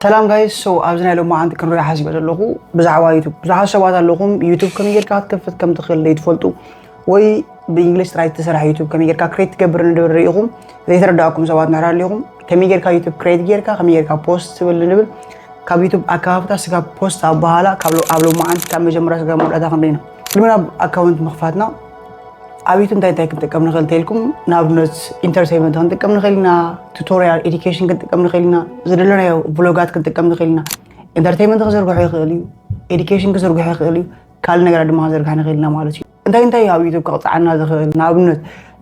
ሰላም ጋይስ፣ ሶ ኣብዚ ናይ ሎማዓንቲ ክንሪኦ ሓሲበ ዘለኹ ብዛዕባ ዩቱብ። ብዙሓት ሰባት ኣለኹም ዩቱብ ከመይ ጌርካ ክትከፍት ከም ትኽእል ዘይትፈልጡ፣ ወይ ብእንግሊሽ ጥራይ ዝተሰርሐ ዩቱብ ከመይ ጌርካ ክሬት ትገብር ንድብል ርኢኹም ዘይተረዳእኩም ሰባት ንሕር ኣለኹም። ከመይ ጌርካ ዩቱብ ክሬት ጌርካ ከመይ ጌርካ ፖስት ትብል ንድብል፣ ካብ ዩቱብ ኣከፋፍታ ስጋብ ፖስት ኣበሃላ ካብ ሎ-፣ ኣብ ሎማዓንቲ ካብ መጀመርያ ስጋብ መወዳእታ ክንርኢ ኢና። ቅድሚ ናብ ኣካውንት ምኽፋትና ኣብ ዩቱብ እንታይ እንታይ ክንጥቀም ንኽእል እንተኢልኩም፣ ንኣብነት ኢንተርቴይንመንት ክንጥቀም ንኽእል ኢና፣ ቱቶሪያል ኤዱኬሽን ክንጥቀም ንኽእል ኢና፣ ዝደለናዮ ቭሎጋት ክንጥቀም ንኽእል ኢና። ኢንተርቴይንመንት ክዝርግሖ ይኽእል እዩ፣ ኤዱኬሽን ክዝርግሖ ይኽእል እዩ፣ ካልእ ነገራት ድማ ክንዘርግሕ ንኽእል ኢና ማለት እዩ። እንታይ እንታይ ኣብ ዩቱብ ከቕፅዓና ዝኽእል? ንኣብነት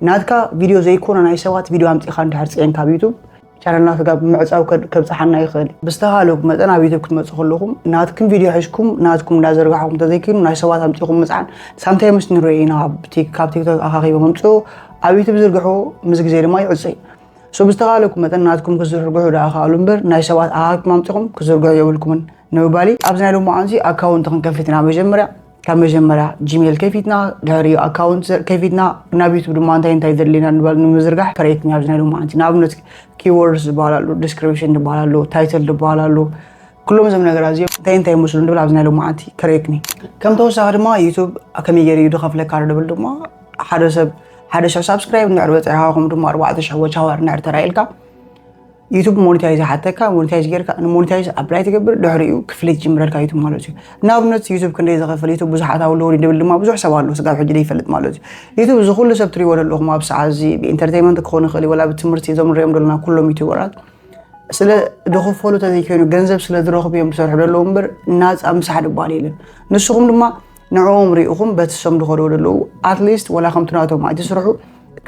ናትካ ቪድዮ ዘይኮነ ናይ ሰባት ቪድዮ ኣምፂኻ እንድሕር ፅዒንካ ኣብ ዩቱብ ቻነልና ስጋብ ምዕፃው ከ-፣ ከብፅሓና ይኽእል እዩ። ብዝተኻእለኩም መጠን ኣብ ዩቱብ ክትመፁ ከለኹም ናትኩም ቪድዮ ሒዝኩም ናትኩም እንዳዘርጋሕኩም እንተዘይኮይኑ ናይ ሰባት ኣምፂኹም ምፅዓን ሳምታይምስ ንሪኦ ኢና። ኣብ ቲክ-፣ ካብ ቲክቶክ ኣኻኺቦም ኣምፅኡ ኣብ ዩቱብ ዝርግሑ ምስ ግዜ ድማ ይዕፀ እዩ። ሶ ብዝተኻእለኩም መጠን ናትኩም ክትዝርግሑ ደኣ ከኣሉ እምበር ናይ ሰባት ኣኻኺብኩም ኣምፂኹም ክትዝርግሑ የብልኩምን ንምባል እዩ። ኣብዚ ናይ ሎማዓንቲ ኣካውንት ክንከፍት ኢና መጀመርያ። ካብ መጀመርያ ጂሜል ከፊትና፣ ድሕሪኡ ኣካውንት ከፊትና፣ ናብ ዩቱብ ድማ እንታይ እንታይ ዘድልየና ንባል ንምዝርጋሕ ከርእየኩም ኣብዚ ናይ ሎማዓንቲ። ንኣብነት ኪወርድስ ዝበሃል ኣሎ፣ ዲስክሪፕሽን ዝበሃል ኣሎ፣ ታይትል ዝበሃል ኣሎ። ኩሎም እዞም ነገራት እዚኦም እንታይ እንታይ ይመስሉ ንብል ኣብዚ ናይ ሎማዓንቲ ከርእየኩም እዩ። ከም ተወሳኺ ድማ ዩቱብ ከመይ ገይሩ እዩ ዝኸፍለካ ንብል ድማ ሓደ ሰብ ሓደ ሽሕ ሳብስክራይብ እንድሕር በፂሕካ ከምኡ ድማ ኣርባዕተ ሽሕ ዋች ኣወር እንድሕር ተራእየልካ ዩቱብ ሞኒታይዝ ይሓተካ። ሞኒታይዝ ጌርካ ንሞኒታይዝ ኣፕላይ ትገብር፣ ድሕሪኡ ክፍሊት ይጅምረልካ ዩቱብ ማለት እዩ። ንኣብነት ዩቱብ ክንደይ ዝኸፍል ዩቱብ ብዙሓት ኣለዉ ድብል ድማ ብዙሕ ሰብ ኣሎ ስጋብ ሕጂ ዘይፈልጥ ማለት እዩ። ዩቱብ እዚ ኩሉ ሰብ ትሪእዎ ዘለኹም ኣብ ሰዓት እዚ ብኢንተርቴይንመንት ክኾን ይኽእል እዩ፣ ወላ ብትምህርቲ እዞም ንሪኦም ዘለና ኩሎም ዩቱበራት ስለ ዝኽፈሉ ተዘይኮይኑ ገንዘብ ስለ ዝረኽቡ እዮም ዝሰርሑ ዘለዉ እምበር ናፃ ምሳሕ ዝበሃል የለን። ንስኹም ድማ ንዕኦም ርኢኹም በቲ እሶም ዝኸድዎ ዘለዉ ኣትሊስት ወላ ከምቲ ናቶም ኣይትስርሑ፣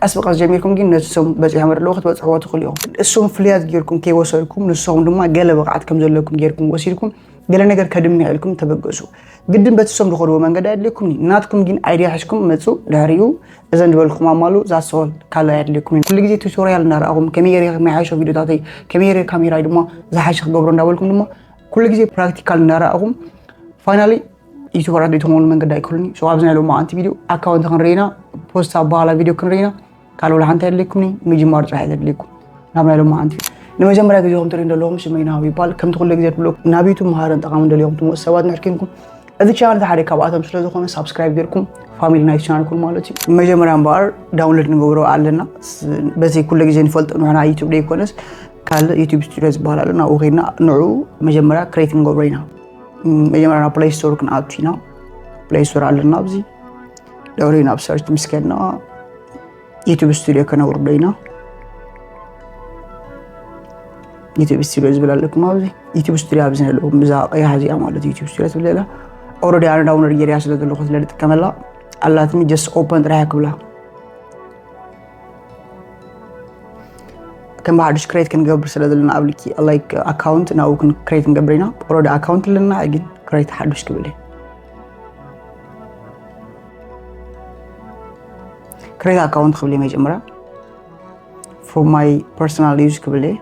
ቀስ ብቀስ ጀሚርኩም ግን ነቲ እሶም በፂሖም ዘለዉ ክትበፅሕዎ ትኽእሉ ኢኹም። እሶም ፍልያት ጌርኩም ከይወሰድኩም ንስኹም ድማ ገለ ብቕዓት ከም ዘለኩም ጌርኩም ወሲድኩም ገለ ነገር ከድምዕ ኢልኩም ተበገሱ። ግድን በቲ እሶም ዝኸድዎ መንገዲ ኣየድልየኩም እዩ። ናትኩም ግን ኣይድያ ሒዝኩም መፁ፣ ድሕሪኡ እዘን ዝበልኩም ኣማሉ ዛሶል ካልእ ኣየድልየኩም እዩ። ኩሉ ግዜ ቱቶሪያል እናረኣኹም ከመይ ገይረ ከመይ ሓይሾ ቪዲዮታተይ ከመይ ገይረ ካሜራይ ድማ ዝሓሸ ክገብሮ እንዳበልኩም ድማ ኩሉ ግዜ ፕራክቲካል እናረኣኹም ፋይናሊ ዩቱበራት ዘይትኾንሉ መንገዲ ኣይክህሉን እዩ። ሶ ኣብዚ ናይ ሎማዓንቲ ቪድዮ ኣካውንት ክንርኢ ኢና፣ ፖስት ኣበሃላ ቪድዮ ክንርኢ ኢና። ካልእ ወላ ሓንቲ ኣየድልየኩምን እዩ፣ ምጅማር ጥራሕ እዩ ዘድልየኩም። ናብ ናይ ሎማዓንቲ ቪድዮ ንመጀመርያ ግዜኹም ትርእዩ ዘለኹም ሽመይ ናሆም ይበሃል። ከምቲ ኩሉ ግዜ ትብሎ ናብ ዩቱብ መሃርን ጠቓምን ደልዮም ትመፁ ሰባት እንድሕር ኮይንኩም እዚ ቻናል እቲ ሓደ ካብኣቶም ስለ ዝኾነ ሳብስክራይብ ጌርኩም ፋሚሊ ናይቲ ቻናል ኩኑ ማለት እዩ። መጀመርያ እምበኣር ዳውንሎድ ንገብሮ ኣለና። ስ-፣ በዚ ኩሉ ግዜ ንፈልጦ ንሕና ዩቱብ ደይኮነስ ካልእ ዩቱብ ስቱዲዮ ዝበሃል ኣሎ። ናብኡ ከይድና ንዕኡ መጀመርያ ክሬት ንገብሮ ኢና። ም፣ መጀመርያ ናብ ፕለይ ስቶር ክንኣቱ ኢና። ፕለይ ስቶር ኣለና ኣብዚ። ድሕሪኡ ናብ ሰርች ምስ ከድና ዩቱብ ስቱዲዮ ከነውርዶ ኢና። ዩቱብ ስቱዲዮ ዝብል ኣለኩም ኣብዚ። ዩቱብ ስቱዲዮ ኣብዚ ኣለኩም። ብዛ ቀያሕ እዚኣ ማለት ዩቱብ ስቱዲዮ ትብል ዘላ። ኦልሬዲ ኣነ ዳውንሎድ ጌርያ ስለ ዘለኹ ስለ ዝጥቀመላ ኣላትኒ ጀስት ኦፐን ጥራሕ ክብላ። ከም ብሓዱሽ ክሬት ክንገብር ስለ ዘለና ኣብ ልኪ ላይክ ኣካውንት ናብኡ ክን-፣ ክሬት ክንገብር ኢና። ኦልሬዲ ኣካውንት ኣለና ግን ክሬት ሓዱሽ ክብል እየ። ክሬት ኣካውንት ክብል እየ መጀመርያ። For my personal use ክብል እየ።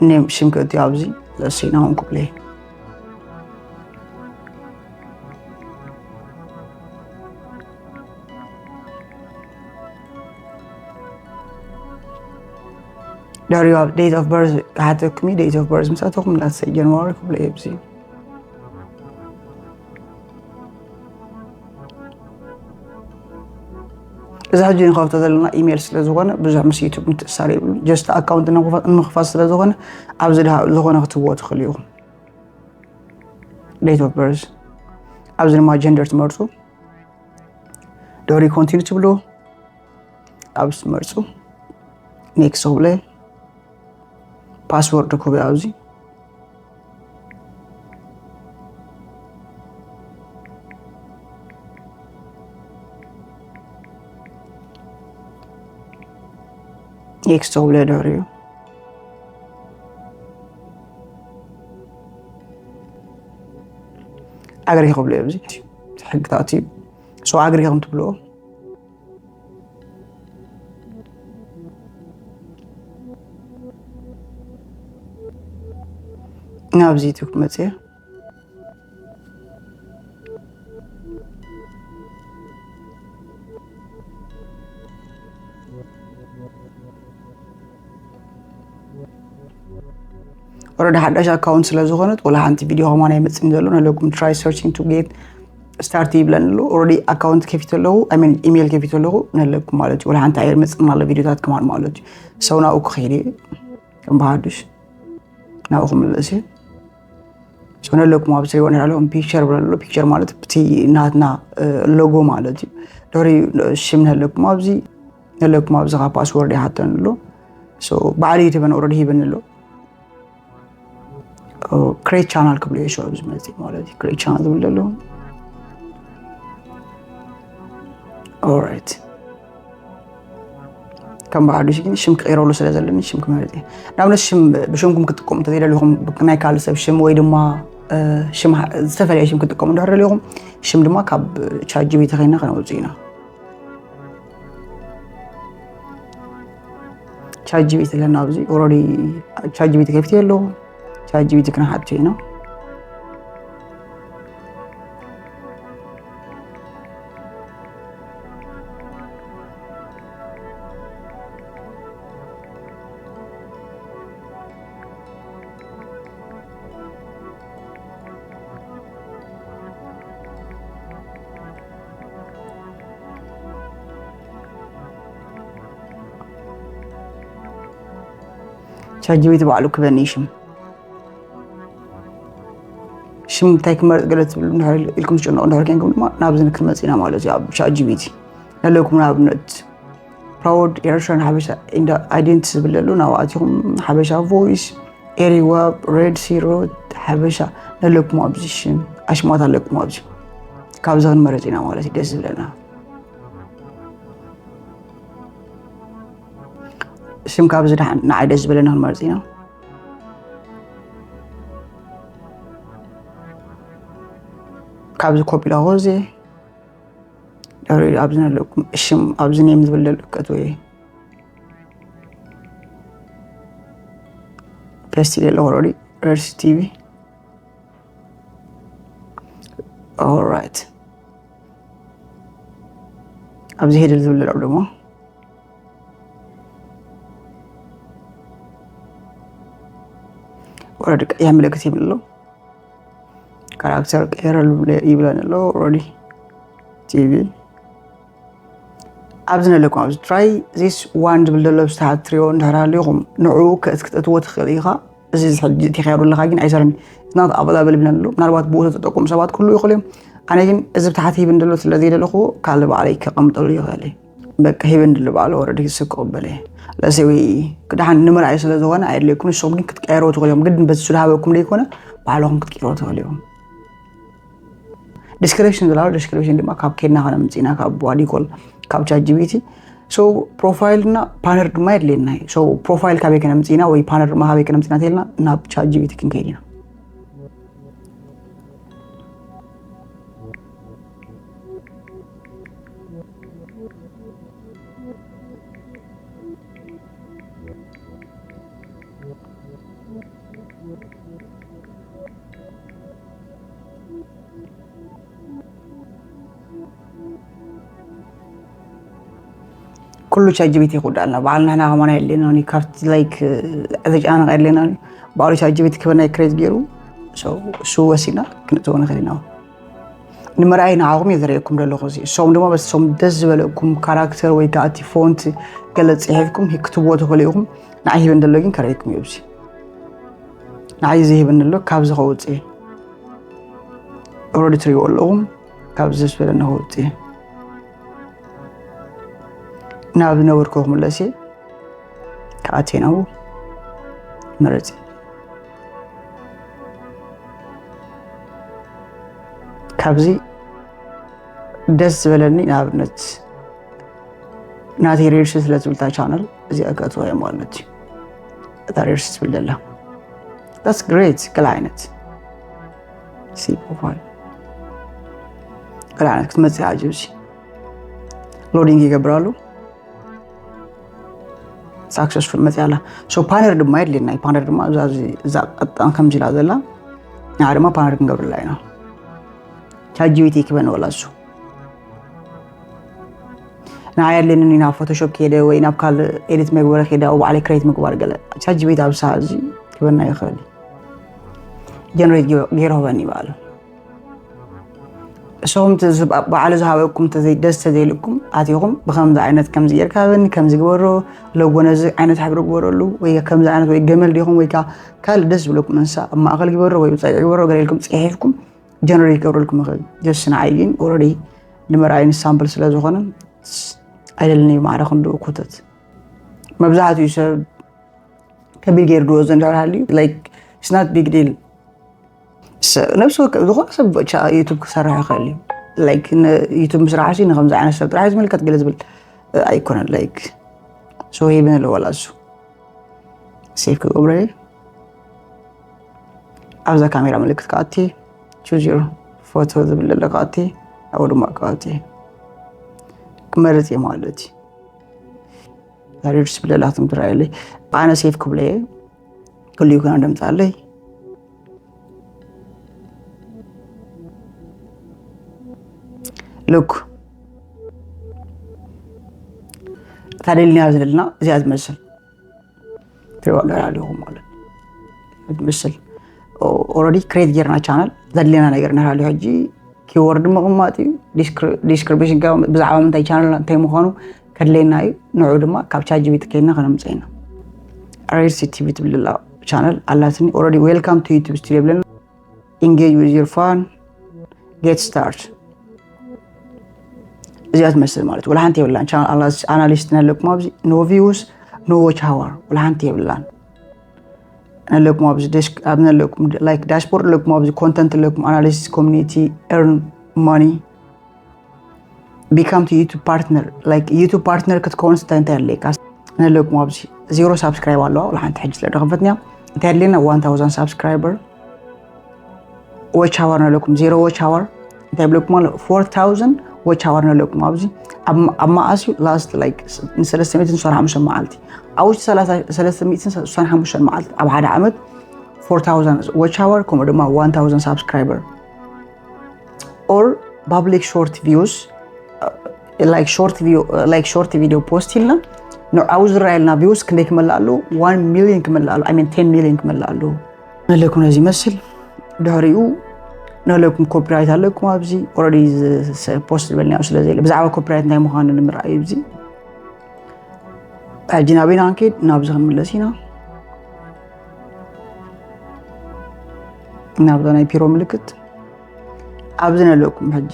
ኔም ሽም ክእትዮ ኣብዚ ለሲ ናሆም ክብል እየ። ድሕሪኡ ኣብ ዴት ኦፍ በርዝ ክሓተኩም እዩ። ዴት ኦፍ በርዝ ምስ ኣተኹም let's say ጃንዋሪ ክብል እየ ኣብዚ። እዚ ሕጂ ንኸፍቶ ዘለና ኢሜል ስለ ዝኾነ ብዙሕ ምስ ዩቱብ ምትእሳር የብሉ። ጀስት ኣካውንት ንምኽፋት ስለ ዝኾነ ኣብዚ ድሃ-፣ ዝኾነ ክትህብዎ ትኽእሉ ኢኹም። ዴት ኦፍ በርዝ ኣብዚ ድማ ጀንደር ትመርፁ። ድሕሪ ኮንቲኒ ትብሉ። ኣብዚ ትመርፁ። ኔክስት ክብለ። ፓስወርድ ክብለ ኣብዚ። ኔክስት ክብለ ድሕሪኡ። ኣግሪ ክብለ ኣብዚ። ሕግታት እዩ። ሶ ኣግሪ ከም ትብልዎ ናብዚ ዩቱብ መፅየ። ወደ ሓዳሽ ኣካውንት ስለ ዝኾነት ወላ ሓንቲ ቪድዮ ከማን ኣይመፅን ዘሎ። ነለኩም try searching to get start ይብለን ኣሎ። Already ኣካውንት ከፊት ኣለኹ፣ I mean ኢሜይል ከፊት ኣለኹ። ነለኩም ማለት እዩ፣ ወላ ሓንቲ ኣይመፅን ኣሎ ቪዲዮታት ከማን ማለት እዩ። ሰው ናብኡ ክኸይድ እየ ከም ብሓዱሽ ናብኡ ክምለስ እየ። So ነለኩም ኣብ ስሪዎ ንላለኹም ፒክቸር ብለሎ። ፒክቸር ማለት እቲ ናትና ሎጎ ማለት እዩ። ድሕሪ ሽም ነለኩም ኣብዚ፣ ነለኩም ኣብዚ ካብ ፓስወርድ ይሓተን ኣሎ። So ባዕሉ ይትበን already ሂበን ኣሎ። ክሬት ቻናል ክብሎ የሸ ኣብዚ መፅእ ማለት እዩ። ክሬት ቻናል ዝብል ዘሎ። Alright፣ ከም ብሓዱሽ ግን ሽም ክቀይረሉ ስለ ዘለኒ ሽም ክመርፅ እየ። ንኣብነት ሽም ብሽምኩም ክትጥቀሙ እንተዘይደሊኹም፣ ናይ ካልእ ሰብ ሽም ወይ ድማ እ፣ ሽም ሀ- ዝተፈለየ ሽም ክትጥቀሙ እንድሕር ደሊኹም፣ ሽም ድማ ካብ ቻት ጂቢቲ ከይና ከነውፅእ ኢና። ቻት ጂቢቲ ኣለና ኣብዚ። Already ቻት ጂቢቲ ከፊት ኣለኹ። ቻት ጂቢቲ ክንሓቶ ኢና። ቻት ጂቢቲ ባዕሉ ክበኒ ሽም ሽም እንታይ ክመርፅ ገለ ትብሉ እንድሕር ኢልኩም ትጨነቑ እንድሕር ኮይንኩም ድማ ናብዚ ክንመፅ ኢና ማለት እዩ። ኣብ ቻት ጂቢቲ ዘለኩም ንኣብነት ፕራውድ ኤርትራን ሓበሻ ኢንዳ ኣይደንቲቲ ዝብል ዘሎ ናብኣቲኹም ሓበሻ ቮይስ ኤሪዋብ ሬድ ሲሮት ሓበሻ ነለኩም ኣብዚ ሽም ኣሽማት ኣለኩም ኣብዚ ካብዚ ክንመረፅ ኢና ማለት እዩ። ደስ ዝብለና ሽም ካብዚ ንዓይ ደስ ዝበለና ክንመርፅ ኢና። ካብዚ ኮፒ ላኾ እዚ ድሕሪ ኣብዚ ነለኩም ሽም ኣብዚ ኔም ዝብል ዘሎ ከትወየ ፔስት ኢለ ኣለኹ። ኦልሬዲ ሬድሲ ቲቪ። ኦራይት፣ ኣብዚ ሄደር ዝብል ዘሎ ደግሞ ኦልሬዲ ቀይሕ ምልክት ይብል ኣሎ። ካራክተር ቀይረሉ ይብለን ኣሎ። ኦልሬዲ ቲቪ ኣብዚ ነለኩም ኣብዚ ትራይ ዚስ ዋን ዝብል ዘሎ ብዝተሓት ትሪኦ እንድሕር ሃሊኹም ንዕኡ ክትእትዎ ትኽእል ኢኻ። እዚ ሕጂ እቲ ከያዱ ኣለኻ ግን ኣይሰርን። ናት ኣበላብል ብለን ኣሎ። ምናልባት ብኡ ተጠቀሙ ሰባት ክህሉ ይኽእሉ እዮም። ኣነ ግን እዚ ብታሕቲ ሂብ እንደሎ ስለ ዘይደለኹ ካልእ ባዕለይ ከቐምጠሉ ይኽእል እየ። በቃ ሂብ እንደሎ ባዕሉ ወረዲ ክስብ ክቕበል እየ። ለሰዊ ክድሓን ንምርኣይ ስለ ዝኾነ ኣየድልየኩም። ንስኹም ግን ክትቀየርዎ ትኽእሉ እዮም። ግድን በቲ ዝሃበኩም ዘይኮነ ባዕልኹም ክትቀይርዎ ትኽእሉ እዮም። ዲስክሪፕሽን ዝላሉ ዲስክሪፕሽን ድማ ካብ ኬድና ከነምፅእና ካብ ዋዲኮል ካብ ቻት ጂቢቲ። ሶ ፕሮፋይል እና ፓነር ድማ የድልየና እዩ። ሶ ፕሮፋይል ካበይ ከነምፅእና ወይ ፓነር ድማ ካበይ ከነምፅእና ተልና ናብ ቻት ጂቢቲ ክንከይድ ኢና። ኩሉ ቻት ጂቢቲ ይኹዳልና። በዓል ንሕና ከማና የድልየና እዩ። ካብቲ ላይክ ዘጨናነቕ የድልየና እዩ። በዓሉ ቻት ጂቢቲ ክበና ክሬት ገይሩ። ሶ እሱ ወሲድና ክንእትዎ ንኽእል ኢና። ንምርኣይ ንዓኹም እየ ዘርእየኩም ዘለኹ። እዚ እሶም ድማ በቲ እሶም ደስ ዝበለኩም ካራክተር ወይ ከዓ እቲ ፎንት ገለ ፅሒፍኩም ክትብዎ ትኽእሉ ኢኹም። ንዓይ ሂበን ዘሎ ግን ከርእየኩም እዩ። እዚ ንዓይ እዚ ሂበን ዘሎ ካብዚ ከውፅእ ኦልሬዲ ትሪእዎ ኣለኹም። ካብዚ ደስ ዝበለኒ ከውፅእ ናብ ዝነበርኩ ክምለስ እየ። ክኣትየ ናብኡ መረፂ። ካብዚ ደስ ዝበለኒ ንኣብነት ናተይ ሬድሲ ስለ ዝብልታ ቻነል እዚኣ ከእትዎ እየ ማለት እዩ። እታ ሬድሲ ትብል ዘላ that's great። ገለ ዓይነት ሲ ፕሮፋይል ገለ ዓይነት ክትመፅእ እያ። ጅብሲ ሎዲንግ ይገብር ኣሎ። ሳክሰስፉል መፅያ ኣላ። ሶ ፓነር ድማ የድልየና እዩ። ፓነር ድማ እዛ እዚ- እዛ ቀጣን ከምዚ ኢላ ዘላ ንዓ ድማ ፓነር ክንገብርላ ኢና። ቻት ጂቢቲ ክበን ወላ እሱ ንዓ የድልየኒ ናብ ፎቶሾፕ ከይደ ወይ ናብ ካልእ ኤዲት መግበሪ ከይደ ኣብ ባዕለይ ክሬት ምግባር ገለ ቻት ጂቢቲ ኣብ ሰዓት እዚ ክበና ይኽእል እዩ። ጀነሬት ገይሩ ክበኒ ይበሃል። እሶም ባዕሉ ዝሃበኩም ደስ ተዘይልኩም ኣትኹም ብከምዚ ዓይነት ከምዚ ጌርካ ሃበኒ ከምዚ ግበሮ ለጎ ነዚ ዓይነት ሕብሪ ግበረሉ ወይ ከምዚ ዓይነት ወይ ገመል ዲኹም ወይ ካልእ ደስ ዝብለኩም እንስሳ ኣብ ማእከል ግበሮ ወይ ብፀግዒ ግበሮ ገለ ኢልኩም ፅሒፍኩም ጀነሬት ይገብረልኩም ይኽእል። ጀስት ንዓይ ግን ኦልሬዲ ንምርኣይን ሳምፕል ስለ ዝኾነ ኣይደልን እዩ ማዕረ ክንድኡ ኮተት። መብዛሕትኡ ሰብ ከቢድ ገይሩ ድወስዶ እንድሕር ሃልዩ like it's not big deal። ነብሲ ወከፍ ዝኾነ ሰብ ብቻ ዩቱብ ክሰርሕ ይኽእል እዩ። Like ዩቱብ ምስራሕ ሲ ንከምዚ ዓይነት ሰብ ጥራሕ ዝምልከት ገለ ዝብል ኣይኮነን። Like so ሂብን ኣለዎ ላሱ ሴፍ ክገብረ ኣብዛ ካሜራ ምልክት ከኣቲ choose your photo ዝብል ዘሎ ከኣቲ ኣብኡ ድማ ከኣቲ ክመርፅ እየ ማለት እዩ። ሪድስ ብለላትም ትረኣየለይ ኣነ ሴፍ ክብለየ ክልዩ ክና ደምፃለይ ሉክ እታ ደሊና ዘለና እዚኣ ዝመስል ትሪዋ ኣለኹም ማለት ትመስል ኦረዲ ክሬት ጌርና ቻናል ዘድልየና ነገር ንሃሉ ሕጂ ኪወርድ ምቕማጥ እዩ። ዲስክሪፕሽን ብዛዕባ ምንታይ ቻናል እንታይ ምዃኑ ከድለየና እዩ። ንዑ ድማ ካብ ቻት ጂቢቲ ከይድና ከነምፀ ኢና። ሬድሲ ቲቪ ትብል ቻናል ኣላትኒ ኦረዲ ዌልካም ቱ ዩቱብ ስቱዲዮ ብለና engage with your fun get start እዚኣ ትመስል ማለት ወላ ሓንቲ የብላን። ቻናል ኣናሊስት ነለኩም ኣብዚ no views no watch hour ወላ ሓንቲ የብላን። ነለኩም ኣብዚ ዴስክ ኣብ ነለኩም like dashboard ኣለኩም ኣብዚ content ኣለኩም analysis community earn money become to YouTube partner like YouTube partner ክትከውን ስታይ እንታይ ኣለካ ነለኩም ኣብዚ ዜሮ ሳብስክራይብ ኣለዋ ወላ ሓንቲ ሕጂ ስለ ደኸፈትንያ እንታይ ኣድልየና one thousand subscriber watch hour ነለኩም ዜሮ watch hour እንታይ ብለኩም ኣሎ four thousand watch hour ነለኩም ኣብዚ ኣብ መዓስ እዩ last like ንሰለስተ ሚእትን ሓሙሽተ መዓልቲ ኣብ ውሽጢ ሰለስተ ሚእትን ሓሙሽተ መዓልቲ ኣብ ሓደ ዓመት four thousand watch hour ከምኡ ድማ one thousand subscriber or public short views like short view like short video post ኢልና ንዓው ዝረኣየልና views ክንደይ ክመልእ ኣለዎ one million ክመልእ ኣለዎ I mean ten million ክመልእ ኣለዎ ነለኩም ነዚ ይመስል ድሕሪኡ ነለኩም copyright ኣለኩም ኣብዚ already post ዝበልናዮ ስለ ዘለ ብዛዕባ copyright እንታይ ምዃኑ ንምርኣዩ እዚ ሕጂ ናበይና ክንከይድ ናብዚ ክንምለስ ኢና ናብዛ ናይ ፒሮ ምልክት ኣብዚ ነለኩም ሕጂ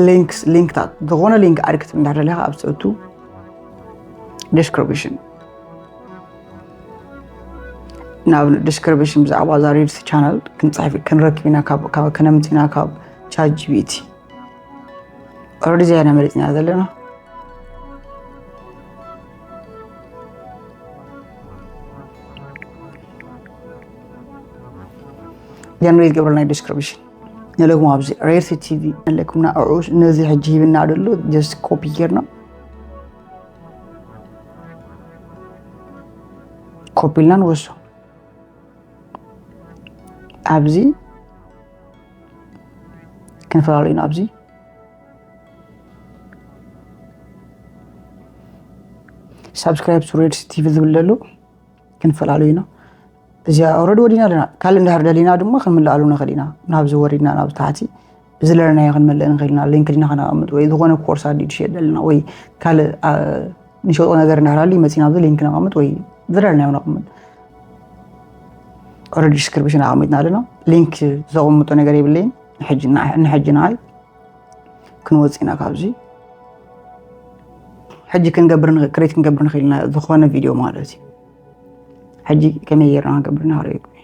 ሊንክስ ሊንክታት ዝኾነ ሊንክ ኣድክት እንዳደለካ ኣብ ሰቱ ዲስክሪፕሽን ናብ ዲስክሪፕሽን ብዛዕባ ዛሪድስ ቻናል ክንፅሕፍ ክንረክብ ኢና ከነምፅና ካብ ቻት ጂቢቲ ኦረዲ ዚያና መሪፅና ዘለና ጀነሬት ገብረ ናይ ዲስክሪፕሽን ነለኩም ኣብዚ ሬድሲ ቲቪ ነለኩምና ኣዑሽ ነዚ ሕጂ ሂብና ደሎ ጀስት ኮፒ ጌርና ኮፒ ኢልና ንወስዶ ኣብዚ ክንፈላለዩና ኣብዚ subscribe to Reds TV ዝብል ዘሎ ክንፈላለዩና እዚኣ already ወዲና ኣለና ካልእ እንዳሕር ደሊና ድማ ክንምልኣሉ ንኽእል ኢና ናብዚ ወሪድና ናብ ታሕቲ ዝለለናዮ ክንመልእ ንኽእል ኢና ሊንክ ዲና ከነቐምጥ ወይ ዝኾነ ኮርስ ኣዲ ድሸጥ ደለና ወይ ካልእ ንሸጦ ነገር እንዳሕር ኣሉ መፂና ኣብዚ ሊንክ ነቐምጥ ወይ ዝለለናዮ ነቐምጥ already ዲስክሪፕሽን ኣቐሚጥና ኣለና ሊንክ ዘቐምጦ ነገር የብለይን ንሕጂ ንዓይ ክንወፅእ ኢና ካብዚ ሕጂ ክንገብር ክሬት ክንገብር ንኽእል ኢና ዝኾነ ቪድዮ ማለት እዩ ሕጂ ከመይ ጌርና ክንገብር ኢና ክርእየኩም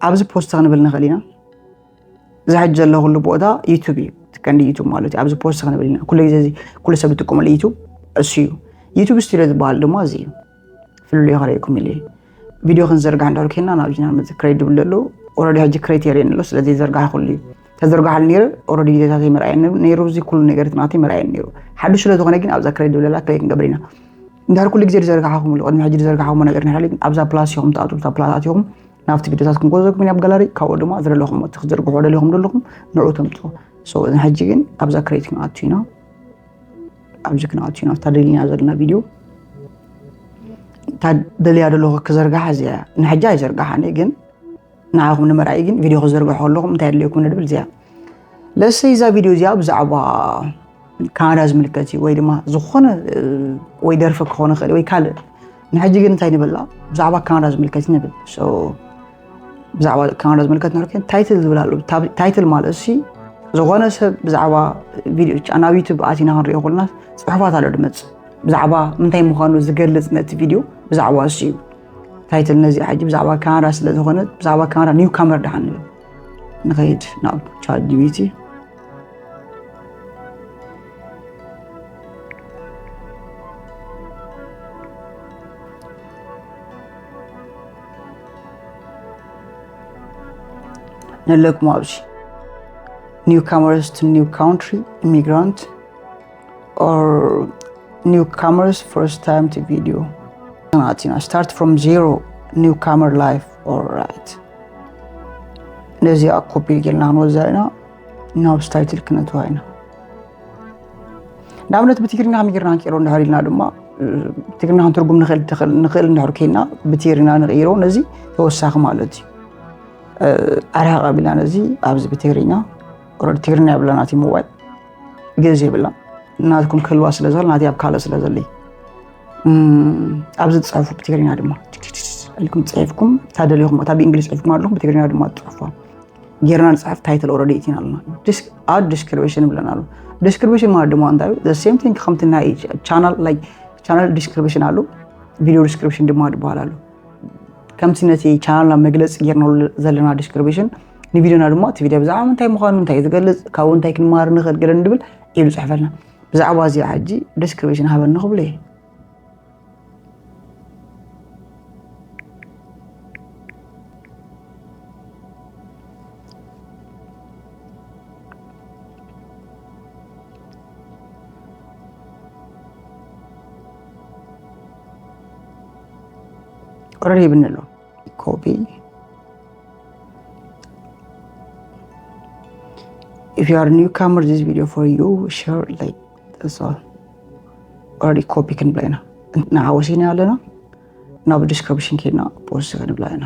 ኣብዚ ፖስት ክንብል ንኽእል ኢና እዚ ሕጂ ዘለኹሉ ቦታ ዩቱብ እዩ ትቀንዲ ዩቱብ ማለት እዩ ኣብዚ ፖስት ክንብል ኢና ኩሉ ግዜ ኩሉ ሰብ ዝጥቀመሉ ዩቱብ እሱ እዩ ዩቱብ ስቱዲዮ ዝበሃል ድማ እዚ እዩ ፍልልዮ ክርእየኩም ኢለ ቪድዮ ክንዘርጋሕ እንዳልከና ናብዚና መፅእ ክሬት ድብል ዘሎ ኦረዲ ሕጂ ክሬት የርእየኒ ኣሎ ስለዚ ዘርጋሕኩሉ እዩ ተዘርጋሓሉ ነይሩ ኦረዲ ግዜታት ይመርኣየኒ ነይሩ እዚ ኩሉ ነገርት ናተ ይመርኣየኒ ነይሩ ሓዱሽ ስለ ዝኾነ ግን ኣብዛ ክሬት ድብለላ ክሬት ንገብር ኢና እንድሕር ኩሉ ግዜ ዝዘርጋሕኹም ቅድሚ ሕጂ ዝዘርጋሕኹም ነገር ንሕሊ ኣብዛ ፕላስ ኢኹም ትኣትዉ እዛ ፕላስ ኣትኹም ናብቲ ቪድዮታት ክንጎዘኩም ናብ ጋላሪ ካብኡ ድማ ዝደለኹም እቲ ክትዘርግሑ ደሊኹም ዘለኹም ንዑ ተምፅኡ እዚ ሕጂ ግን ኣብዛ ክሬት ክንኣቱ ኢና ኣብዚ ክንኣቱ ኢና እታ ደሊና ዘለና ቪድዮ እታ ደልያ ደለኹ ክዘርጋሓ እዚኣ ንሕጂ ኣይዘርጋሓኒ ግን ንዓኹም ንምርኣይ ግን ቪድዮ ክዘርግሖ ከለኹም እንታይ ኣድልየኩም ንብል እዚኣ ለሰ እዛ ቪድዮ እዚኣ ብዛዕባ ካናዳ ዝምልከት እዩ ወይ ድማ ዝኾነ ወይ ደርፊ ክኾነ ይኽእል ወይ ካልእ። ንሕጂ ግን እንታይ ንብላ? ብዛዕባ ካናዳ ዝምልከት እዩ ንብል። ብዛዕባ ካናዳ ዝምልከት ንርክ ታይትል ዝብል ኣሎ። ታይትል ማለት ሲ ዝኾነ ሰብ ብዛዕባ ቪድዮ ናብ ዩቱብ ኣቲና ክንሪኦ ከለና ጽሑፋት ኣሎ ድመጽእ ብዛዕባ ምንታይ ምዃኑ ዝገልጽ ነቲ ቪድዮ ብዛዕባ እሱ እዩ። ታይትል ነዚ ሕጂ ብዛዕባ ካናዳ ስለ ዝኾነ ብዛዕባ ካናዳ ኒው ካመር ደሓን ንብል። ንኸይድ ናብ ቻት ጂቢቲ። ነለኩም ኣብዚ newcomers to new country, immigrant or newcomers first time to video. ናቲና start from zero, newcomer life. Alright, ነዚኣ ኮፒ ጌርና ክንወዛ ኢና። ናብ ታይትል ክነትዋ ኢና። ንኣብነት ብትግርኛ ከመይ ጌርና ንቀይሮ እንድሕር ኢልና ድማ ትግርኛ ክንትርጉም ንኽእል እንድሕር ኮይና ብትግርኛ ንቕይሮ ነዚ ተወሳኺ ማለት እዩ። ኣርሓ ቀቢልና ነዚ ኣብዚ ብትግርኛ ኦረዲ ትግርኛ የብላና እቲ ሞባይል ግእዝ የብላ ናትኩም ክህልዋ ስለ ዝኽእል ናቲ ኣብ ካልእ ስለ ዘለይ ኣብዚ ትፅሕፉ ብትግርኛ ድማ ኢልኩም ፅሒፍኩም እታ ደሊኹም እታ ብእንግሊዝ ፅሒፍኩም ኣለኹም ብትግርኛ ድማ ትፅሕፉ ጌርና ንፅሕፍ ታይትል ኦረዲ እቲና ኣለና ኣብ ዲስክሪፕሽን ብለና ኣሎ ዲስክሪፕሽን ማለት ድማ እንታይ እዩ ሴም ቲንግ ከምቲ ናይ ቻናል ቻናል ዲስክሪፕሽን ኣሎ ቪዲዮ ዲስክሪፕሽን ድማ ዝበሃል ኣሎ ከምቲ ነቲ ቻናልና መግለፂ ጌርናሉ ዘለና ዲስክሪፕሽን ንቪዲዮና ድማ እቲ ቪድዮ ብዛዕባ ምንታይ ምዃኑ እንታይ ዝገልፅ ካብኡ እንታይ ክንመሃር ንኽእል ገለ ንብል ኢሉ ፅሕፈልና ብዛዕባ እዚ ሕጂ ዲስክሪፕሽን ሃበኒ ክብሎ እየ ኦረዲ ይብኒ ኣሎ ኮፒ if you are a newcomer this video for you share like that's all already copy ክንብላ ኢና ንዓ ወሲና ኣለና ናብ ዲስክሪፕሽን ከድና ፖስት ክንብላ ኢና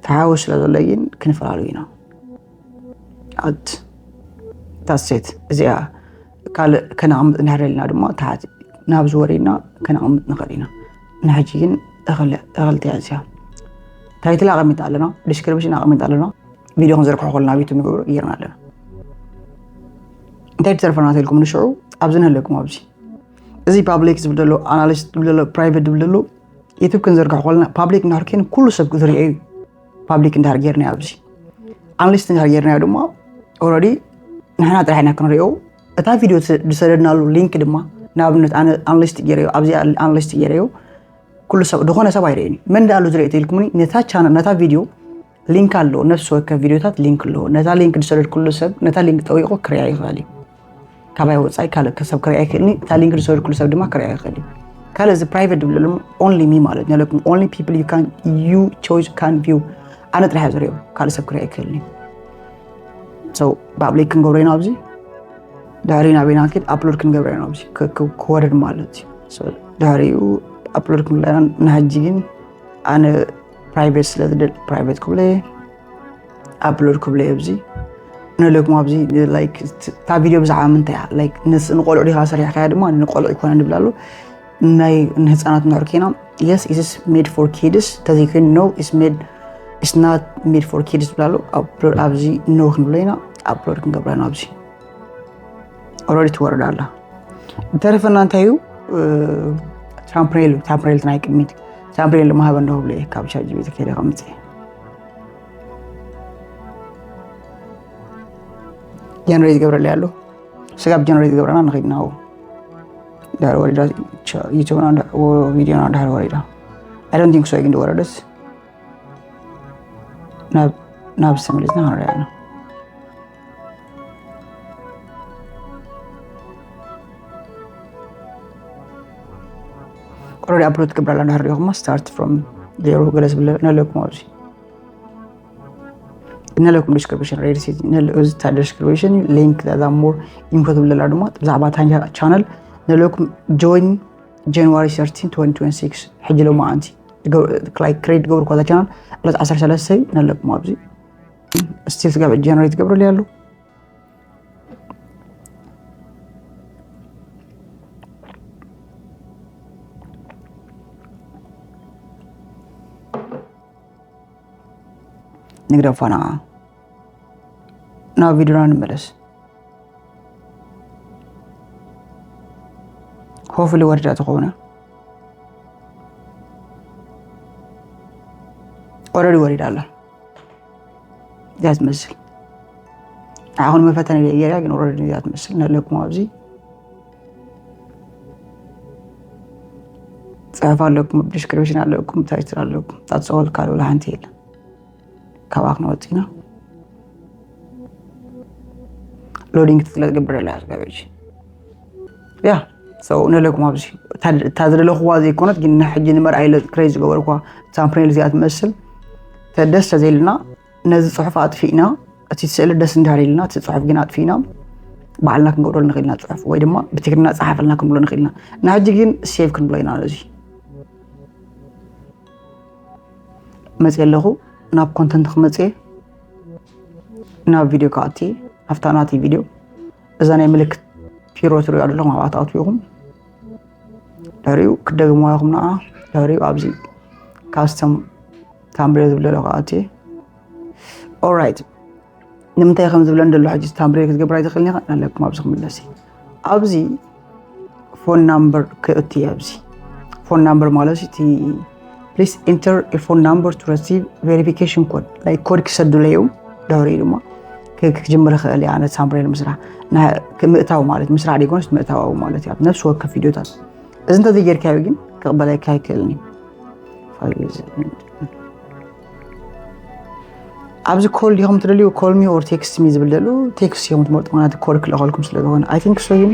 ተሓወ ስለ ዘለይን ክንፈላለዩ ኢና ኣት ታሴት እዚኣ ካልእ ከነቕምጥ እንድሕር ኢልና ድማ ታሕቲ ናብ ዝወሪድና ከነቕምጥ ንኽእል ኢና ንሕጂ ግን እኽልቲ እያ እዚኣ ታይትል ኣቐሚጥ ኣለና ዲስክሪፕሽን ኣቐሚጥ ኣለና ቪድዮ ክንዘርግሖ ከለና ኣብ ዩቱብ ንገብሮ ጌርና ኣለና እንታይ ትተርፈና ተልኩም ንሽዑ ኣብዚ ንህለኩም ኣብዚ እዚ ፓብሊክ ዝብል ዘሎ ኣናሊስት ዝብል ዘሎ ፕራይቬት ዝብል ዘሎ ዩቱብ ክንዘርግሖ ከለና ፓብሊክ እንድሕር ኮይኑ ኩሉ ሰብ ዝሪኦ እዩ ፓብሊክ እንድሕር ጌርና ኣብዚ ኣናሊስት እንድሕር ጌርናዮ ድማ ኦረዲ ንሕና ጥራሕ ኢና ክንሪኦ እታ ቪድዮ ዝሰደድናሉ ሊንክ ድማ ንኣብነት ኣነ ኣናሊስት ገይረዮ ኣብዚ ኣናሊስት ገይረዮ ኩሉ ሰብ ዝኾነ ሰብ ኣይርእን እዩ መን ዳኣሉ ዝርኢ ኢልኩምኒ ነታ ቻነል ነታ ቪድዮ ሊንክ ኣለዎ ነፍሲ ወከፍ ቪድዮታት ሊንክ ኣለዎ ነታ ሊንክ ዝሰደድኩሉ ሰብ ነታ ሊንክ ጠዊቑ ክሪኣ ይኽእል እዩ ካባይ ወፃኢ ካልእ ሰብ ክሪኣ ይኽእልኒ እታ ሊንክ ዝሰደድኩሉ ሰብ ድማ ክሪኣ ይኽእል እዩ ካልእ እዚ ፕራይቬት ዝብለሉ only me ማለት ነለኩም only people you can you choose can view ኣነ ጥራሕ ዝሪኦ ካልእ ሰብ ክሪኣ ይኽእልኒ ፓብሊክ ክንገብሮ ኢና ኣብዚ ድሕሪ ናበይና ንክድ ኣፕሎድ ክንገብሮ ኢና ኣብዚ ክወርድ ማለት እዩ ድሕሪኡ ኣፕሎድ ክንብላ ኢና ንሕጂ ግን ኣነ ፕራይቬት ስለ ዝደል ፕራይቬት ክብለ ኣፕሎድ ክብለ ኣብዚ ንለኩም ኣብዚ እታ ቪድዮ ብዛዕባ ምንታይ እያ ንቆልዑ ዲኻ ሰሪሕካያ ድማ ንቆልዑ ይኮነ ንብል ኣሎ ናይ ንህፃናት ንሕር ኬና yes is made for kids ተዘይኮይኑ no is made is not made for kids ብላሉ ኣፕሎድ ኣብዚ no ክንብሎ ኢና ኣፕሎድ ክንገብራ ኢና ኣብዚ ኦረዲ ትወርድ ኣላ ተረፈና እንታይ እዩ ታምፕኔል ታምፕኔል ናይ ቅድሚት ታምፕኔል ድማ ሃበ እንደሆ ብለ ካብ ቻት ጂፒቲ ከይደ ከምፅ ጀነሬት ይገብረለይ ኣሎ ስጋብ ጀነሬት ገብረና ንኸይድ ናው ድሕሪ ወሪዳ ዩቱብና ቪዲዮና ድሕሪ ወሪዳ I don't think so ግን ወረደስ ናብ ተመሊስና ክንሪኣ ኢና ኦረዲ ኣፕሎድ ትገብር ኣላ ድሕር ዲኹማ start from zero ገለ ዝብለ ነለኩም ኣብዚ ነለኩም description read እዚ ታ description link that more info ትብለላ ድማ ብዛዕባ ታኛ channel ነለኩም join January thirteen twenty twenty-six ሕጂ ሎማዓንቲ ክሬት ገብርኳ ቻናል ዕለት ዓሰርተ ሰለስተ ነለኩም ኣብዚ ስቲል ስጋብ ጀነሬት ገብርል ያሉ ንግደፋና ናብ ቪድዮና ንመለስ። ሆፍሊ ወርዳ ተኾነ ኦረዲ ወሪዳ ኣላ እዚኣ ትመስል። ኣኹን መፈተኒ ገይራ ግን ኦረዲ እዚኣ ትመስል ነለኩም ኣብዚ ጽሑፍ ኣለኩም፣ ዲስክሪፕሽን ኣለኩም፣ ታይትል ኣለኩም። ታጽወል ካልእ ሓንቲ የለን። ካባክ ንወፅና ሎዲንግ ትፅለ ትገብር ኣላ ስጋበጅ ያ ሰው ነለኩም ኣብዚ እታ ዝደለኹዋ ዘይኮነት ግን ንሕጂ ንመርኣይ ክሬት ዝገበርኳ ሳምፕሬል እዚኣ ትመስል ተደስ ተዘይልና ነዚ ፅሑፍ ኣጥፊእና እቲ ስእሊ ደስ እንዳር ኢልና እቲ ፅሑፍ ግን ኣጥፊእና ባዕልና ክንገብረሉ ንኽእልና ፅሑፍ ወይ ድማ ብትግርና ፀሓፈልና ክንብሎ ንኽእልና ንሕጂ ግን ሴቭ ክንብሎ ኢና ነዚ መፅእ ኣለኹ ናብ ኮንተንት ክመፅእ ናብ ቪድዮ ክኣቲ ኣብታ ናተይ ቪድዮ እዛ ናይ ምልክት ፒሮ ትሪኦ ኣለኹም ኣብኣ ትኣትዉ ኢኹም ድሕሪኡ ክደግምዋ ኢኹም ንዓ ድሕሪኡ ኣብዚ ካስተም ታምብሬል ዝብለሎ ክኣቲ ኦራይት ንምንታይ ከም ዝብለን ደሎ ሕጂ ታምብሬል ክትገብር ኣይትኽእልን ኢኻ ኣለኩም ኣብዚ ክምለስ ኣብዚ ፎን ናምበር ክእቲ ኣብዚ ፎን ናምበር ማለት እቲ please enter a phone number to receive verification code like ኮድ ክሰዱለይ እዮም ድሕሪኡ ድማ ክጅምር ይኽእል እያ ኣነ ሳምብሬል ምስራሕ ምእታው ማለት ምስራሕ ደይኮነስ ምእታው ማለት እያ ነፍሲ ወከፍ ቪድዮታት እዚ እንተዘይጌርካዮ ግን ክቕበለካ ኣይክእልን እዩ ኣብዚ ኮል ዲኹም ትደልዩ ኮል ሚ ኦር ቴክስት ሚ ዝብል ደሉ ቴክስት እዮም ትመርጡ ማለት ኮድ ክልእኸልኩም ስለ ዝኾነ ኣይ ቲንክ ሶ ግን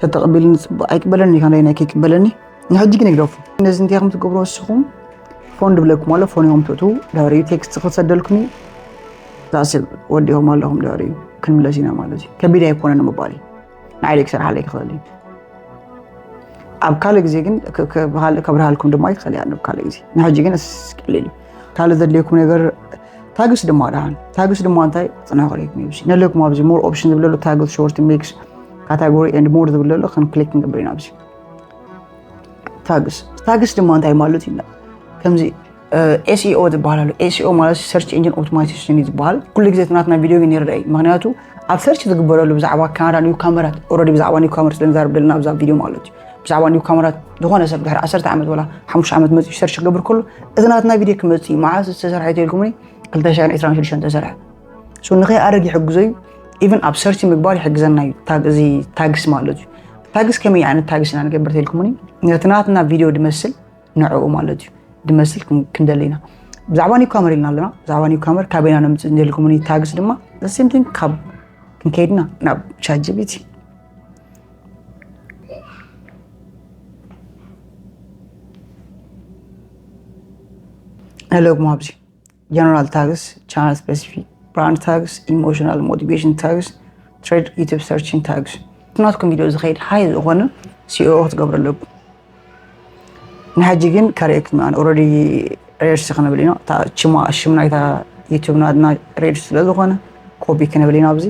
ተተቐቢልኒ ፅቡቅ ኣይቅበለኒ ከንደይ ናይ ከይቅበለኒ ንሕጂ ግን ይግደፉ ነዚ እንታይ ከም ትገብሩ ንስኹም ፎን ድብለኩም ኣሎ ፎን ኢኹም ትእትዉ ድሕሪኡ ቴክስት ክሰደልኩም እዩ ዛስብ ወዲኹም ኣለኹም ድሕሪኡ ክንምለስ ኢና ማለት እዩ ከቢድ ኣይኮነን ምባል እዩ ንዓይደ ክሰርሓለይ ክኽእል እዩ ኣብ ካልእ ግዜ ግን ከብርሃልኩም ድማ ይኽእል እያ ኣብ ካልእ ግዜ ንሕጂ ግን እስቅልል እዩ ካልእ ዘድልየኩም ነገር ታግስ ድማ ደሓን ታግስ ድማ እንታይ ፅንሑ ክርእየኩም እዩ ነለኩም ኣብዚ ሞር ኦፕሽን ዝብለሉ ታግስ ሾርት ሜክስ ካታጎሪ ኤንድ ሞር ዝብለሉ ከም ክሊክ ክንገብር ኢና ኣብዚ ታግስ ታግስ ድማ እንታይ ማለት እዩ ከምዚ ኤስኢኦ ዝበሃል ኣሎ ኤስኢኦ ማለት ሰርች ኢንጂን ኦቶማይዜሽን እዩ ዝበሃል ኩሉ ግዜ ናትና ቪድዮ ግን ይረዳእ እዩ ምክንያቱ ኣብ ሰርች ዝግበረሉ ብዛዕባ ካናዳ ኒው ካመራት ኦረዲ ብዛዕባ ኒው ካመር ስለ ንዛርብ ዘለና ኣብዛ ቪድዮ ማለት እዩ ብዛዕባ ኒው ካመራት ዝኾነ ሰብ ድሕሪ ዓሰርተ ዓመት ወላ ሓሙሽተ ዓመት መፅኡ ሰርች ክገብር ከሎ እቲ ናትና ቪድዮ ክመፅእ እዩ መዓስ ዝተሰርሐ ተልኩምኒ ክልተ ሽሕን ዕስራን ሽዱሽተን ተሰርሐ ንኸይኣረግ ይሕግዞ እዩ ኢቨን ኣብ ሰርች ምግባር ይሕግዘና እዩ እዚ ታግስ ማለት እዩ ታግስ ከመይ ዓይነት ታግስ ኢና ንገብር ተልኩምኒ ነቲ ናትና ቪድዮ ድመስል ንዕኡ ማለት እዩ ድመስል ክንደሊ ኢና ብዛዕባ ኒውካመር ኢልና ኣለና ብዛዕባ ኒውካመር ካበይና ነምፅእ እንደልኩምኒ ታግስ ድማ ሴምቲንግ ካብ ክንከይድና ናብ ቻት ጂቢቲ ኣለኩም ኣብዚ general tags channel specific brand tags emotional motivation tags trade youtube searching tags ናትኩም ቪድዮ ዝኸይድ ሃይ ዝኾነ ሲኦ ክትገብሩ ኣለኩም ንሓጂ ግን ከርእየኩም ኣነ ኦረዲ ሬድስ ክንብል ኢና ሽማ ሽም ናይታ ዩቱብ ናትና ሬድስ ስለ ዝኾነ ኮፒ ክንብል ኢና ኣብዚ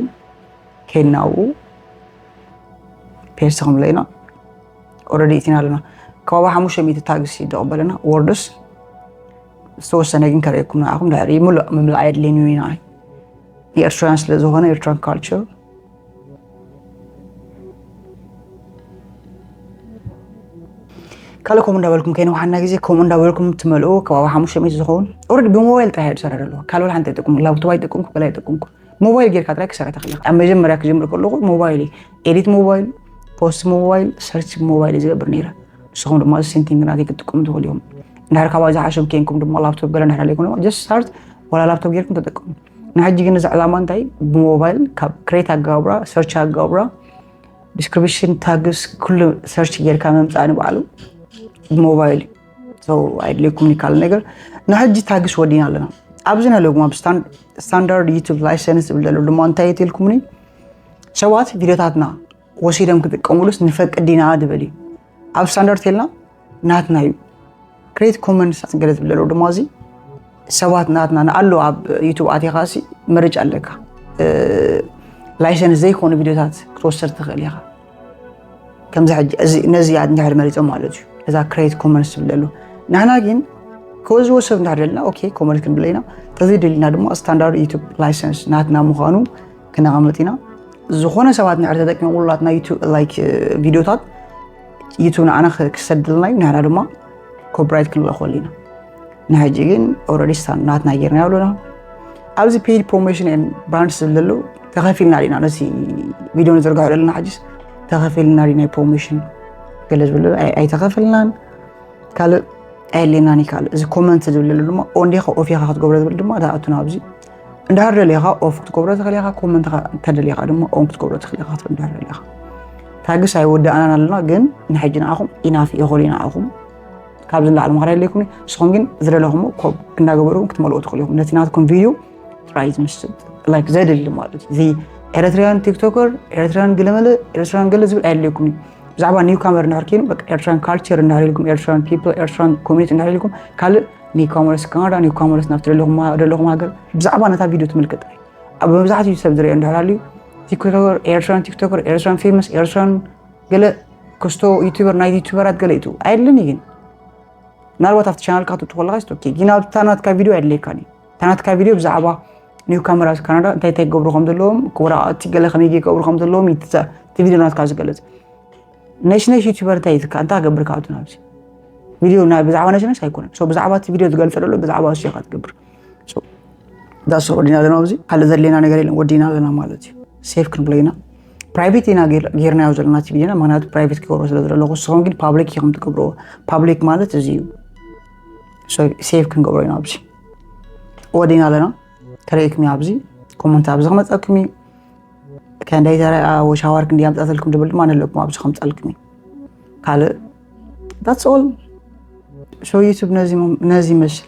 ከይድና ኣብኡ ፔስት ክንብሎ ኢና ኦረዲ እቲና ኣለና ከባቢ ሓሙሽተ ሚእቲ ታግስ ይደቕበለና ወርድስ ዝተወሰነ ግን ከርእየኩም ንዓኹም ድሕሪ ሙሉእ ምምላእ ኣየድልየን እዩ ኢና ንኤርትራውያን ስለ ዝኾነ ኤርትራን ካልቸር ካልእ ከምኡ እንዳበልኩም ከይነ ዋሓና ግዜ ከምኡ እንዳበልኩም ትመልኡ ከባቢ ሓሙሽተ ሚእቲ ዝኸውን ኦረዲ ብሞባይል ጥራሕ ዝሰራ ዘለዋ ካልእ ሓንቲ ኣይጠቅሙ ላፕቶፕ ኣይጠቅምኩ ገላ ኣይጠቅምኩ ሞባይል ጌርካ ጥራይ ክሰርሕ ተኽእል ኢኻ ኣብ መጀመርያ ክጀምር ከለኹ ሞባይል ኤዲት ሞባይል ፖስት ሞባይል ሰርች ሞባይል ዝገብር ነይረ ንስኹም ድማ ሴቲንግ ናተይ ክትጥቀሙ ትኽእሉ ኢኹም እንድሕር ካባይ ዝሓሸም ኬንኩም ድማ ላፕቶፕ ገለ እንድሕር ኣለይኩም ድማ ጀስት ስታርት ዋላ ላፕቶፕ ጌርኩም ተጠቀሙ ንሕጂ ግን እዚ ዕላማ እንታይ ብሞባይል ካብ ክሬት ኣገባብራ ሰርች ኣገባብራ ዲስክሪፕሽን ታግስ ኩሉ ሰርች ጌርካ ምምፃእ ንባዕሉ ብሞባይል እዩ ኣይድልየኩም ይካል ነገር ንሕጂ ታግስ ወዲና ኣለና ኣብዚ ነለኩም ኣብ ስታንዳርድ ዩቱብ ላይሰንስ ዝብል ዘሎ ድማ እንታይ የትልኩምኒ ሰባት ቪዲዮታትና ወሲዶም ክጥቀሙሉስ ንፈቅድ ዲና ድብል እዩ ኣብ ስታንዳርድ ተልና ናትና እዩ Create comments ገለ ዝብል ዘሎ ድማ እዚ ሰባት ናትና ንኣሉ ኣብ YouTube ኣቲኻ ሲ ምርጫ ኣለካ። ላይሰንስ ዘይኮኑ ቪድዮታት ክትወስድ ትኽእል ኢኻ። ከምዚ ሕጂ እዚ ነዚ እንድሕር መሪጾም ማለት እዩ። እዛ create comments ዝብል ዘሎ ንሕና ግን ከወዝዎ ሰብ እንድሕር ደልና ኦኬ comment ክንብል ኢና። ተዘይደሊና ድማ ስታንዳርድ YouTube ላይሰንስ ናትና ምዃኑ ክነቐምጥ ኢና። ዝኾነ ሰባት እንድሕር ተጠቂሞምሉ ናትና YouTube like ቪድዮታት YouTube ንዓና ክሰድልና እዩ። ንሕና ድማ ኮፒራይት ክንለኾሉ ኢና። ንሕጂ ግን already ናትና ጌርና ኣለና። ኣብዚ paid promotion and brands ዝብል ዘሎ ተኸፊልና ዲና ነዚ ቪድዮ ንዝርግሖ ዘለና ሕጂስ ተኸፊልና ዲና ናይ ፕሮሞሽን ገለ ዝብል ኣይተኸፈልናን። ካልእ ኣየድልየናን እዩ። ካልእ እዚ ኮመንት ዝብል ዘሎ ድማ ኦን ዲኻ ኦፍ ኢኻ ክትገብሮ ዝብል ድማ ተኣቱና ኣብዚ እንድሕር ደሊኻ ኦፍ ክትገብሮ ትኽእል ኢኻ። ኮመንት እንተደሊኻ ድማ ኦን ክትገብሮ ትኽእል ኢኻ ክትብል እንድሕር ደሊኻ። ታግስ ኣይወዳእናን ኣለና ግን ንሕጂ ንዓኹም ኢናፍ ይኹል ንዓኹም ካብዚ ንላዕሊ ምኽሪ የድልየኩም። ንስኹም ግን ዝደለኹም ኮብ እንዳገበሩ ክትመልኦ ትኽእሉ ኢኹም። ነቲ ናትኩም ቪድዮ ጥራይ ዝምስጥ ላይክ ዘድሊ ማለት እዩ። እዚ ኤርትራውያን ቲክቶከር ኤርትራውያን ገለመለ ኤርትራውያን ገለ ዝብል ኣየድልየኩም እዩ። ብዛዕባ ኒው ካመር እንድሕር ኮይኑ በቃ ኤርትራን ካልቸር እንድሕር ኢልኩም ኤርትራን ፒፕል ኤርትራን ኮሚኒቲ እንድሕር ኢልኩም ካልእ ኒው ካመርስ ካናዳ ኒው ካመርስ ናብቲ ደለኹም ደለኹም ሃገር ብዛዕባ ነታ ቪድዮ ትምልከት ጥራይ። ኣብ መብዛሕትኡ ሰብ ዝሪኦ እንድሕር ኣልዩ ቲክቶከር ኤርትራን ቲክቶከር ኤርትራን ፌመስ ኤርትራን ገለ ክስቶ ዩቱበር ናይ ዩቱበራት ገለ ይቱ ኣይድልን እዩ ግን ምናልባት ኣብቲ ቻናልካ ክትእቱ ከለካ ኦኬ ግን ኣብታ ናትካ ቪድዮ ኣየድልየካን እዩ። እታ ናትካ ቪድዮ ብዛዕባ ኒው ካመራስ ካናዳ እንታይ እንታይ ክገብሩ ከም ዘለዎም ወረቃቅቲ ገለ ከመይ ክገብሩ ከም ዘለዎም እቲ ቪድዮ ናትካ ዝገልፅ። ነሽነሽ ዩቱበር እንታይ እዩ ዝካ እንታይ ገብር ካብቱ ናብዚ ቪድዮ ብዛዕባ ነሽነሽ ኣይኮነን። ብዛዕባ እቲ ቪድዮ ዝገልፀ ዘሎ ብዛዕባ እሱ ኢካ ትገብር። ዳስ ወዲና ኣለና ኣብዚ ካልእ ዘድልየና ነገር የለን ወዲና ኣለና ማለት እዩ። ሴፍ ክንብሎ ኢና። ፕራይቬት ኢና ጌርናዮ ዘለና እቲ ቪድዮና ምክንያቱ ፕራይቬት ክገብሮ ስለ ዝደለኹ ንስኹም ግን ፓብሊክ ኢኹም ትገብርዎ። ፓብሊክ ማለት እዚ እዩ። ሴፍ ክንገብሮ ኢና ኣብዚ ወዲና ኣለና። ተረኢኩም ኣብዚ ኮመንት ኣብዚ ክመፀኩም እዩ። ከንደይ ተረኣ ወሻዋር ክንዲ ኣምፃተልኩም ድብል ድማ ነለኩም ኣብዚ ከምፀልኩም እዩ። ካልእ that's all። So ዩቱብ ነዚ ይመስል።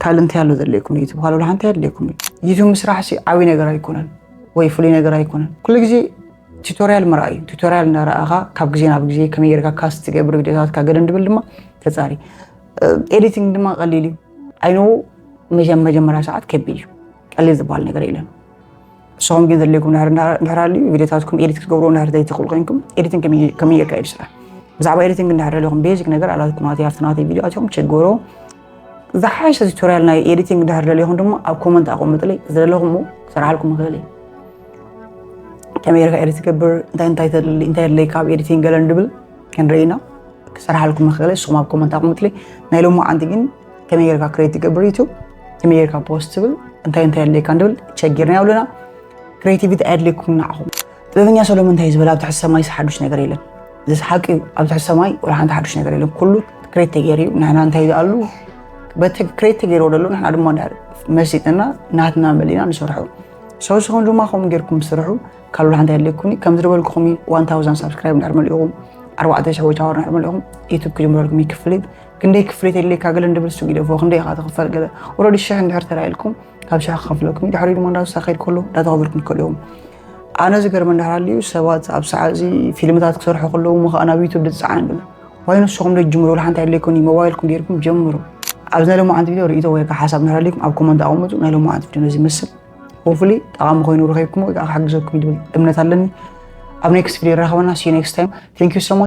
ካልእ እንታይ ኣሎ ዘድልየኩም ዩቱብ ካልእ ሓንቲ ኣድልየኩም እዩ። ዩቱብ ምስራሕ ሲ ዓብይ ነገር ኣይኮነን ወይ ፍሉይ ነገር ኣይኮነን። ኩሉ ግዜ ቱቶሪያል ምርኣይ እዩ። ቱቶሪያል እናረኣኻ ካብ ግዜ ናብ ግዜ ከመይ ጌርካ ካስት ትገብር ቪድዮታትካ ገለ እንድብል ድማ ተፃሪ። ኤዲቲንግ ድማ ቀሊል እዩ። ኣይኖ መጀመርያ ሰዓት ከቢድ እዩ። ቀሊል ዝበሃል ነገር የለን። ንስኹም ግን ዘድልየኩም ድሕር ድሕር ኣልዩ ቪድዮታትኩም ኤዲት ክትገብርዎ ድሕር ዘይትኽእሉ ኮይንኩም ኤዲቲንግ ከመይ ጌርካ እዩ ስራሕ። ብዛዕባ ኤዲቲንግ እንድሕር ደለኹም ቤዚክ ነገር ኣላትኩም ናተይ ኣብቲ ናተይ ቪድዮ ኣትኹም ችግሮ ዝሓሸ ቱቶሪያል ናይ ኤዲቲንግ ድሕር ደለኹም ድማ ኣብ ኮመንት ኣቐምጥለይ ዝደለኹም ክሰርሓልኩም ይኽእል እየ። ከመይ ጌርካ ኤዲት ትገብር እንታይ እንታይ ተድሊ እንታይ የድለይ ካብ ኤዲቲንግ ገለ ንድብል ክንርኢ ኢና። ክሰርሓልኩም ይኽእል እየ ንስኹም ኣብ ኮመንት ኣቐምጥለይ። ናይ ሎሚ ዓንቲ ግን ከመይ ጌርካ ክሬት ትገብር ዩቱብ ከመይ ጌርካ ፖስት ትብል እንታይ እንታይ ኣድልየካ ንብል ቸጊርና ኣለና። ክሬቲቪቲ ኣየድልየኩም ንዓኹም። ጥበበኛ ሰሎሞን እንታይ ዝበል ኣብ ትሕቲ ሰማይ ሓዱሽ ነገር የለን። እዚ ሓቂ እዩ። ኣብ ትሕቲ ሰማይ ወላ ሓንቲ ሓዱሽ ነገር የለን። ኩሉ ክሬት ተገይሩ እዩ። ንሕና እንታይ ዝኣሉ በቲ ክሬት ተገይርዎ ዘሎ ንሕና ድማ መሲጥና ናትና መሊና ንሰርሑ። ሰው ስኹም ድማ ከምኡ ጌርኩም ስርሑ። ካልእ ሓንቲ ኣየድልየኩም ከም ዝደበልኩኹም ዋን ታውዛንድ ሳብስክራይብ ንሕር መሊኹም ኣርባዕተ ሽሕ ወይ ቻወር ንሕር መሊኹም ዩቱብ ክጅምረልኩም ይክፍል እዩ። ክንደይ ክፍሊት የድልየካ ገለ እንድብል እሱ ግደፎ ክንደይ ኢኻ ትኽፈል ገለ ወረዲ ሽሕ እንድሕር ተራኢልኩም ካብ ሽሕ ክኸፍለኩም እዩ። ድሕሪ ድማ እንዳሳ ከይድ ከሎ እንዳተኸፈልኩም ትከሉ እዮም። ኣነ ዝገርመ እንድሕር ኣልዩ ሰባት ኣብ ሰዓት እዚ ፊልምታት ክሰርሑ ከለዉ ምኸኣ ናብ ዩቱብ ድፅዓን ብለ ዋይ ንስኹም ዶ ጅምሩ ሓንቲ ኣድለይኮን ሞባይልኩም ጌርኩም ጀምሩ። ኣብዚ ናይ ሎማዓንቲ ቪድዮ ርእቶ ወይ ሓሳብ እንድሕር ኣልይኩም ኣብ ኮመንት ኣቐምጡ። ናይ ሎማዓንቲ ቪድዮ ነዚ ይመስል። ሆፍሊ ጠቓሚ ኮይኑ ረኺብኩም ወይ ከዓ ክሕግዘኩም ይብል እምነት ኣለኒ። ኣብ ኔክስት ቪድዮ ይራኸበና። See you next time. Thank you so much.